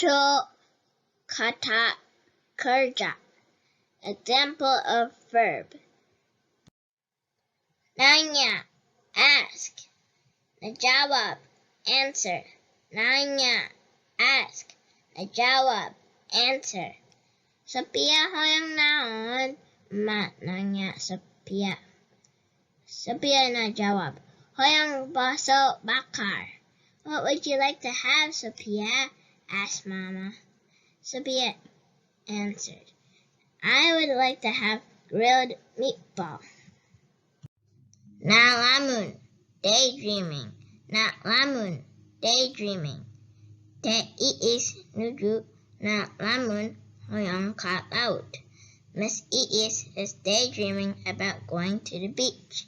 Contoh kata kerja. Example of verb. Nanya, ask. Najawab, answer. Nanya, ask. Najawab, answer. Sophia hoyong naon? Ma nanya Sophia. Sophia najawab. Hoyong baso bakar. What would you like to have, Sophia? Asked Mama. Sophia answered, I would like to have grilled meatball. Nalamun, daydreaming. Nalamun, daydreaming. Te iis nuju nalamun hoyong ka laut. Miss Iis is daydreaming about going to the beach.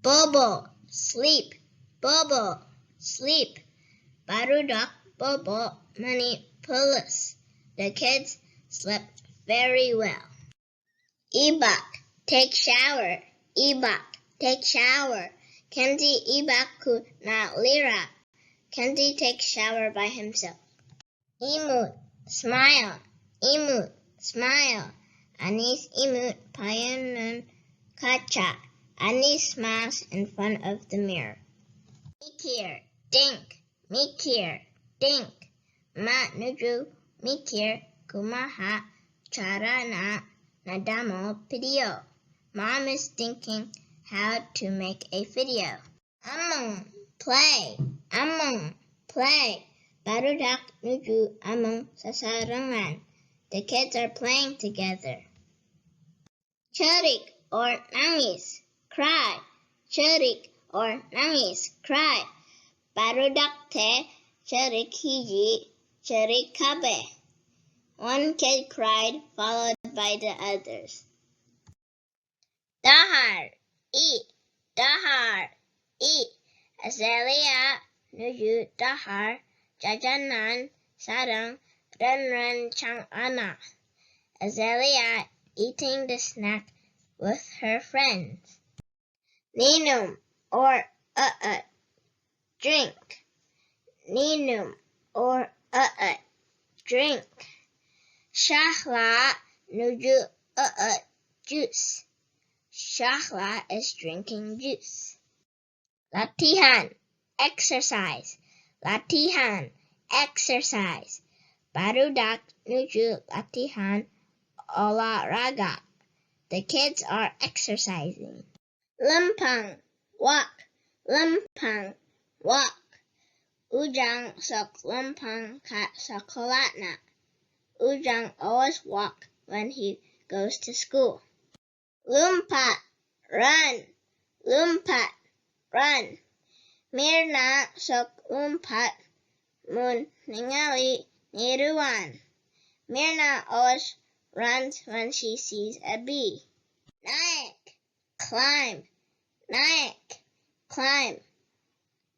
Bobo, sleep. Bobo, sleep. Barudak Bobo mani pulas. The kids slept very well. Ibak, take shower. Ibak, take shower. Kenzie ibak ku na lira. Kenzie takes shower by himself. Imut, smile. Imut, smile. Anis imut payanun kaca. Anis smiles in front of the mirror. Mikir, think. Mikir, think. Ma nuju mikir kumaha carana nadamel video. Mom is thinking how to make a video. Among, play. Among, play. Barudak nuju among sasarengan. The kids are playing together. Cerik or nangis, cry. Cerik or nangis, cry. Barudak teh cerik hiji, cerik kabeh. One kid cried, followed by the others. Dahar, eat. Dahar, eat. Azalea nuju dahar jajanan sareng rencang ana. Azalea eating the snack with her friends. Minum or drink. Minum or drink. Shahla nuju juice. Shahla is drinking juice. Latihan, exercise. Latihan, exercise. Barudak nuju latihan olahraga. The kids are exercising. Lempang, walk. Lempang, walk. Ujang sok lempang ka sakolahna. Ujang always walk when he goes to school. Lumpat, run. Lumpat, run. Mirna sok lumpat mun ningali niruan. Mirna always runs when she sees a bee. Naik, climb. Naik, climb.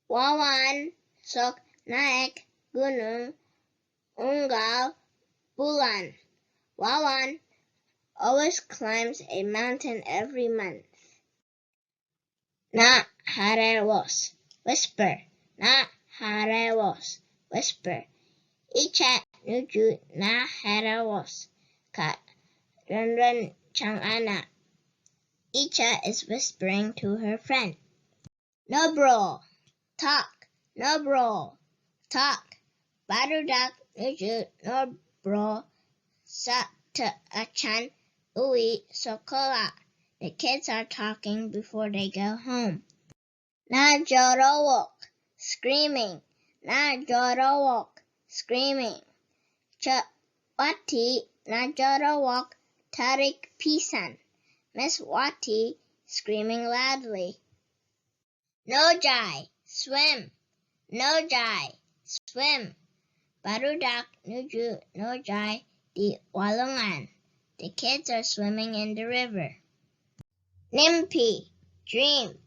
Wawan sok naik gunung unggal bulan. Wawan always climbs a mountain every month. Na harewos, whisper. Na harewos, whisper. Icha nuju na harewos ka rencang ana. Icha is whispering to her friend. Ngobrol, talk. Ngobrol, talk. Barudak nuju ngobrol sateuacan uih sakolah. The kids are talking before they go home. Najorowok, screaming. Najorowok, screaming. Ceu Wati najorowok tarik pisan. Miss Wati screaming loudly. Nojai, swim. Nojai, swim. Barudak nuju nojai di walungan. The kids are swimming in the river. Nimpi, dream.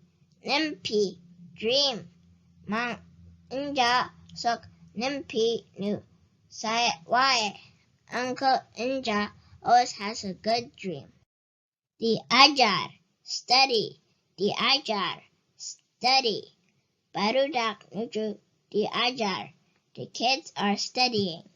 Nimpi, dream. Mang Inja sok nimpi nu sae wae. Uncle Inja always has a good dream. Diajar, study. Diajar, study. Barudak nuju diajar. The kids are studying.